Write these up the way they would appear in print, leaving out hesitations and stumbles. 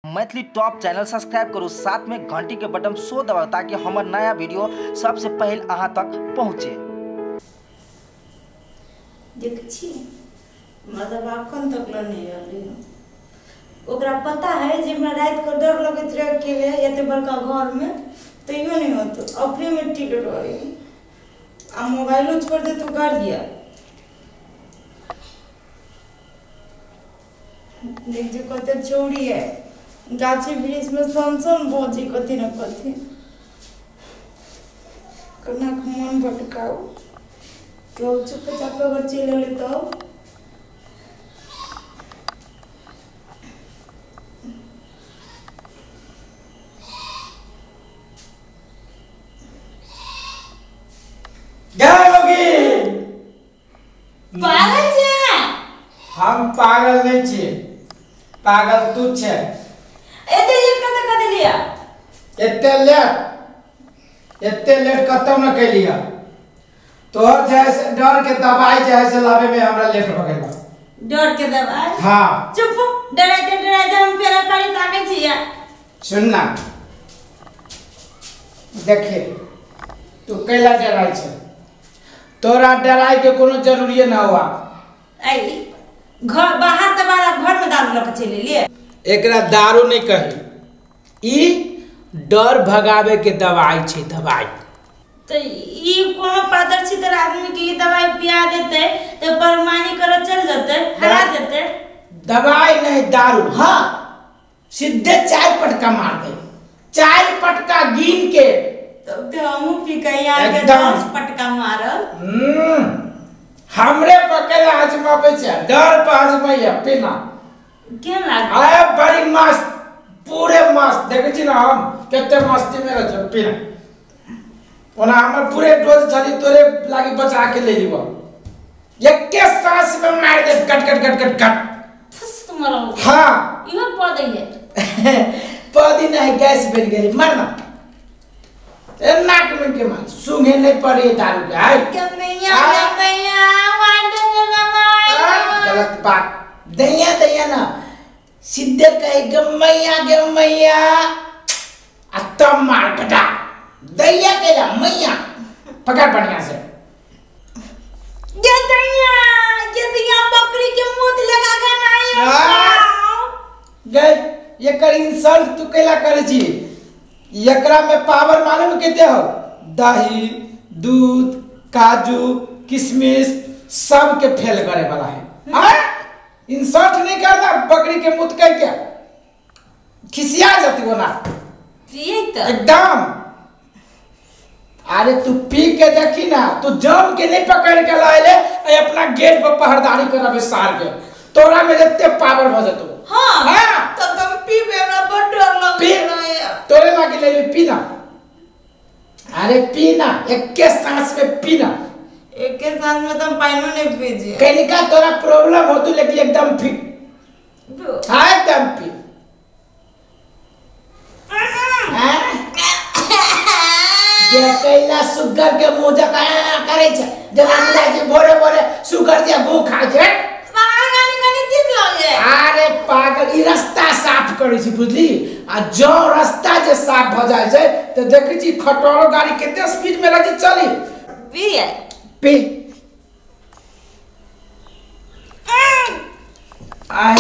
Maithili top channel subscribe करू, साथ में घंटी के बटन सो दबाओ ताकि हमर नया वीडियो सबसे पहले अहाँ तक पहुँचे। देखै छी मतलब अखन तक ल नहीं आयल। ओकरा पता है जे हमरा राति के डर लगैत रहे अकेले एते बड़का घर में, तैयो नहीं होतो अपने में टिक रहे। आ मोबाइलो छोड़ दे तो गाड़िया देख जे कते चोरी है, गाछी वृक्ष में सन सन बजे कथी न कथी। कना के मन भटकाओ तो चुपचाप अगर चलि एलै तब पागल छे। हम पागल नहीं छे, पागल तू छे। एते लेट कत क देलिया? एते लेट कतौ न कैलिया। तोहर जैसे डर के दवाई जैसे लावे में हमरा लेट हो गेल। डर के दवाई? हां। चुप, डराते डराते हम पेरा पानी ताके छिया। सुन ना, देखे तू कैला डराई छे, तोरा डराई के कोनो जरूरी न हुआ। आई घर बाहर त बाहर घर में दारू लके चलि लिए। एकरा दारू नहीं कही, ई डर भगावे के दवाई छे, दवाई। तो ई कोनो पातर छितर आदमी के ई दवाई पिया देते तो परमानी कर चल जते, हरा देते। दवाई नहीं दारू। हाँ, सीधे चार पटका मार दे, चार पटका गिन के तब तो हमू पी के यार के 10 पटका मारल। हमरे पकड़ आजमावे छे, डर पर आजमाइया पीना केहन लागल? अरे बड़ी मस्त, पूरे मस्त। देखे छी ना हम कते मस्ती में रह पीना। ओना हमर पूरे डोज छली तोरे लागी बचा के ले लीबो। एके सांस में मार दे कट कट कट कट कट फुस मरो। हां इहो पौधे है। पौधी नहीं, गैस बन गेली मरना। ए नाक में के मार सूंघे नहीं पड़े दारू के। आय के मैया मैया मार देंगे मार। गलत बात। दैया दैया ना सीधे कहे गे मैया गे मैया आ तब मार कटा। दैया केला मैया पकड़ बढ़िया से। गे दैया गे दैया बकरी के मुंह लगा के नहीं गे। एकर इंसल्ट तू केला करे छी? एकरा में पावर मालूम केते हो? दही दूध काजू किशमिश सब के फेल करे वाला है। आ इंसल्ट नहीं करना, बकरी के मुंह कह के खिसिया जाती हो ना पिए तो एकदम। अरे तू पी के देखी ना, तू जम के नहीं पकड़ के लाए अपना गेट पर पहरदारी करबे सार के, तोरा में जते पावर भ जतो। हां हां तब हम पीबे, हमरा बड़ डर लगै। तोरे लागी ले पीना। अरे पीना एके सांस में पीना। एके सांस में तो हम पानियो नहीं पीजिए। कनिका तोरा प्रॉब्लम होतु लेकिन एकदम फिट। हां एकदम फिट। हां जे कैला सुगर के मुंह जका करे छे, जना मिला जे भोरे भोरे सुगर जे गू खा छे। अरे पागल, ई रास्ता साफ करे छी बुझली। आ जो रास्ता जे साफ भ जाय छै त देखै छी खटोरो गाड़ी कते स्पीड में लगे चली। पी पी आई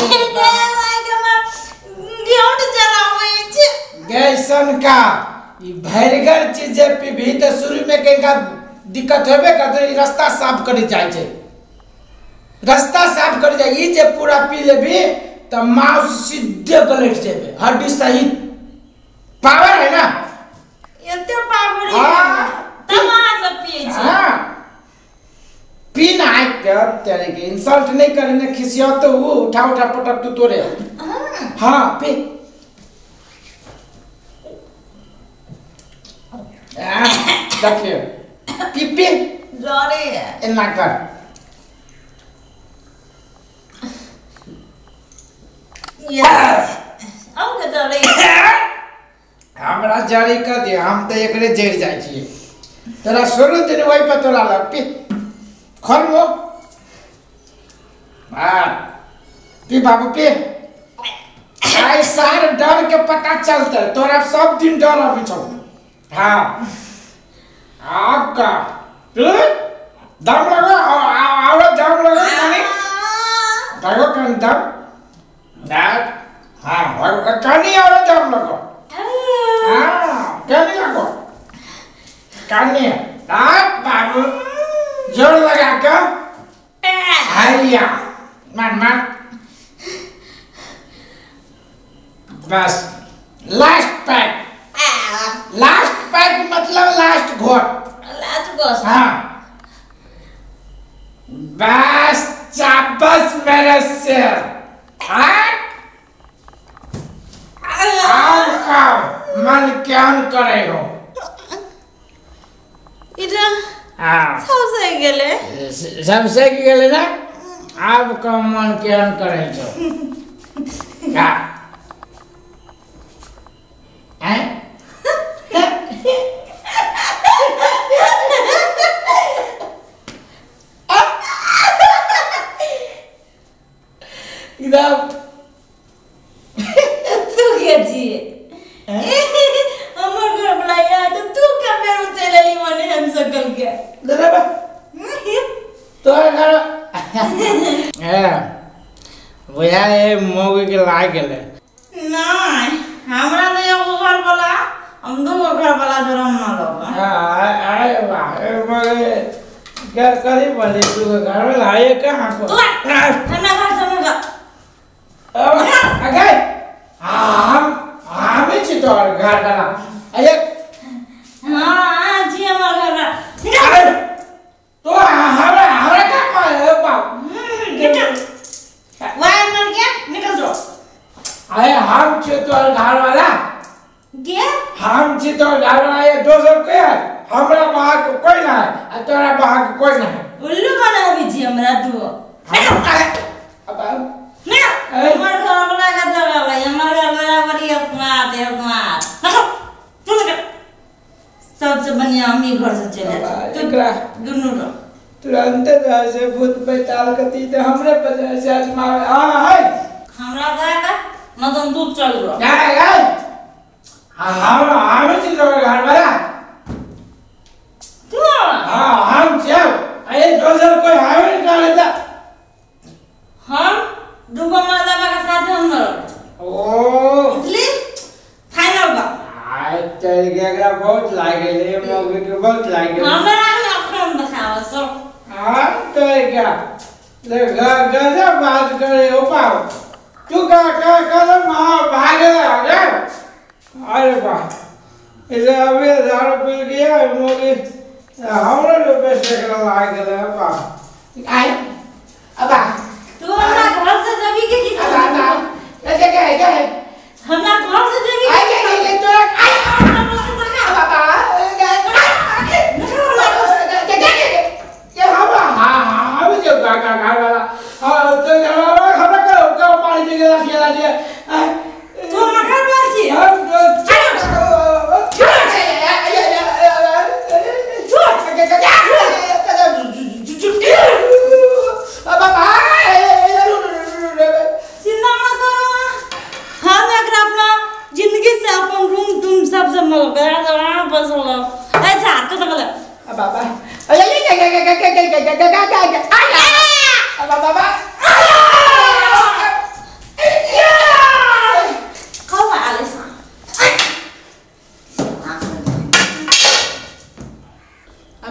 गैसन का ई भरगर चीज जे पीबी त शुरू में कनिका दिक्कत होबे करतै। ई रास्ता साफ करे जाय छै, रास्ता साफ कर जाए। ई जे पूरा पी लेबी त मांस सीधे गलट जेबे, हड्डी सहित। पावर है ना, एते पावर है तब अहाँ सब पिए छी। हां पी ना के तेरे के इंसल्ट नहीं करने, खिसियो तो वो उठा उठा पटक तू तोरे। हां पी। देखियो पी पी जरे है एना कर। हमरा जड़ी कर दे, हम तो एकरे जड़ जाय छी। तोरा शुरू दिन वही पर तोरा लग पी खोल मुंह। हां पी बाबू पी। आई सार डर पता चलते तोरा सब दिन डर अबै छौ। हाँ आपका दम लगो और दम लगो कनी लगो कनी दम ना। हाँ कनी और दम लगो। हाँ कनी लगो कनी आप बाबू जोर लगा कर हैया मन मन बस लास्ट पैक। लास्ट पैक मतलब लास्ट घोट। लास्ट घोट। हाँ बस चाबस मेरे सिर। हाँ आपका मन क्यों करे हो इधर। हाँ सबसे गेले सबसे गेले ना। आपका मन क्यों करे हो। हाँ हैं एकदम तू के जी हमर घर बुलाया तो तू के मेरे चले ली मने हम सकल के दरे बा तो घर ए भैया ए मौगी के लाग गेले नहीं हमरा तो एगो घर वाला हम दो घर वाला जोरम ना लोग। हां आए वाह ए मगे क्या करी बोले तू घर वाला आए कहां को तू हमरा घर से ना अगे हम छी तोर घर वाला अरे हां जी हमर घर वाला तो हमरा हमरा का मारे बाप निकल वाह मर के निकल जो। अरे हम छी तोर घर वाला गे हम छी तोर घर वाला ये दोसर के है हमरा बाहर के कोई ना है आ तोरा बाहर के कोई ना है। उल्लू बनाबी छी हमरा तू। अब निकल हमर घर वाला का जगह भाई हमर घर वाला बड़ी स्मार्ट है स्मार्ट। तू निकल सबसे बढ़िया हम ही घर से चले तू दुनू रह तुरंत जैसे भूत बैताल कती ते हमरे पर जैसे आजमावे। हां है हमरा जाएगा न तो दूध चल रहा जाएगा। हम हम छी तोर घर वाला तू। हां हम छियौ। अरे दोसर कोई हावे नहीं करे हम दुगो मर्दाबा के साथ हम न ओ इसलिए फाइनल बा। आय चल गया एकरा बहुत लागे ले मौगी के बहुत लागे हमरा अखन देखाव सो। हां तो क्या ले गजब बात करे हो पाओ तू का का कदम हां भाग गया। अरे वाह इसे अभी दारू पी गया मौगी हमरा रुपए से एकरा लाग गेले बा। आय अब तू हमरा घर से जबी के की ऐसे क्या है क्या है हमरा घर से जबी आय के के तोरा आय बाबा के हम हां हम जो का का घर वाला हां तो घर वाला हमरा के का मारी जे गेला गेला जे तू हमरा घर वाला छी हम चिंता मत करो हम एकरा अपना जिंदगी से अपन रूम तुम सब से मल गया तो बस लो अच्छा तो तकले बाबा अरे बाबा खाओ आले सा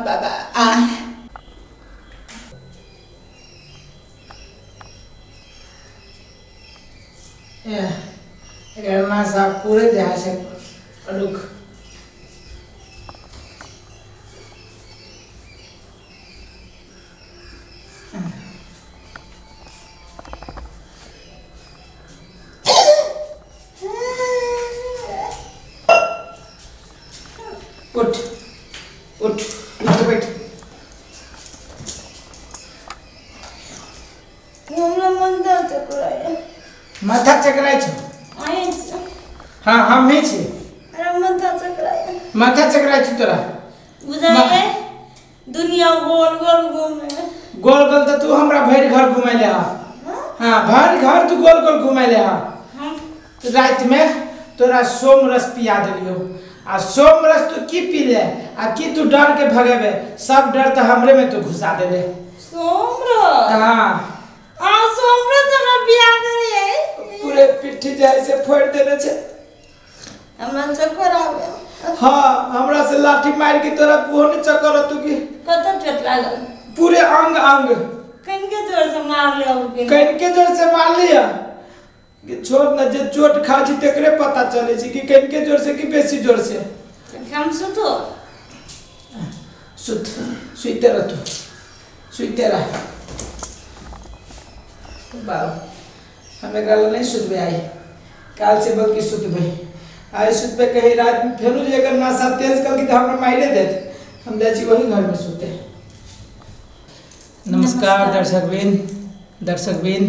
बाबा आ साहब पूरे ध्यान से रुक उठ उठ उठ बैठ। हमरा माथा चकराय माथा चकराय छौ। हाँ हम ही छी। अरे माथा चकराय माथा चकराय छौ तोरा बुझाय दुनिया गोल गोल घूमे गोल गोल त तू हमरा भरि घर घुमैले हा। हाँ भरि घर तू गोल गोल घुमैले हा। रात में तोरा सोम रस पिया देलियो आ सोम रस तू की पी ले आ की तू डर के भगेबे सब डर तो हमरे में तू घुसा देले। सोम रस? हाँ आ सोम रस हमरा पिया देलिए पूरे पिट्ठी जाय से फोड़ देने छे हमरा चक्कर आवे। हाँ हमरा से लाठी मार के तोरा पुहन चक्कर तू की कत चोट लागल पूरे अंग अंग कनके जोर से मार ले के कनके जोर से मार लिया कि छोड़ न जे चोट खा छी तेकरे पता चले छी कि कनके जोर से कि बेसी जोर से। हम सुतो सुत सुते रह तू सुते रह बाबू हम एकरा नहीं सुतबे आई काल से बल्कि सुतबे आई सुतबे कहीं रात में फेरू जे अगर नासा तेज कल की तो हमरा मारे देत हम जाइ छी वही घर में सुते। नमस्कार दर्शकबिन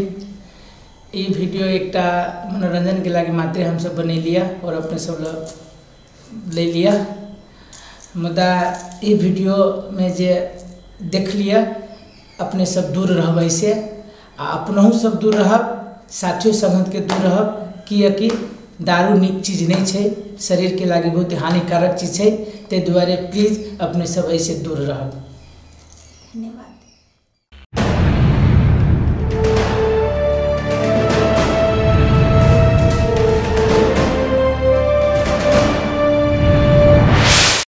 ई वीडियो एकटा मनोरंजन के लागि मात्रे हम सब बनेलिया और अपने सब ले लिया मुदा ई वीडियो में जे देख लिया अपने सब दूर रहबै से आ अपनहु सब दूर रहब साथियो संगत के दूर रहब कियाकि दारू नीक चीज नहीं छै शरीर के लागि बहुत हानिकारक चीज छै ताहि दुआरे प्लीज अपने सब ऐसे दूर रहब। धन्यवाद।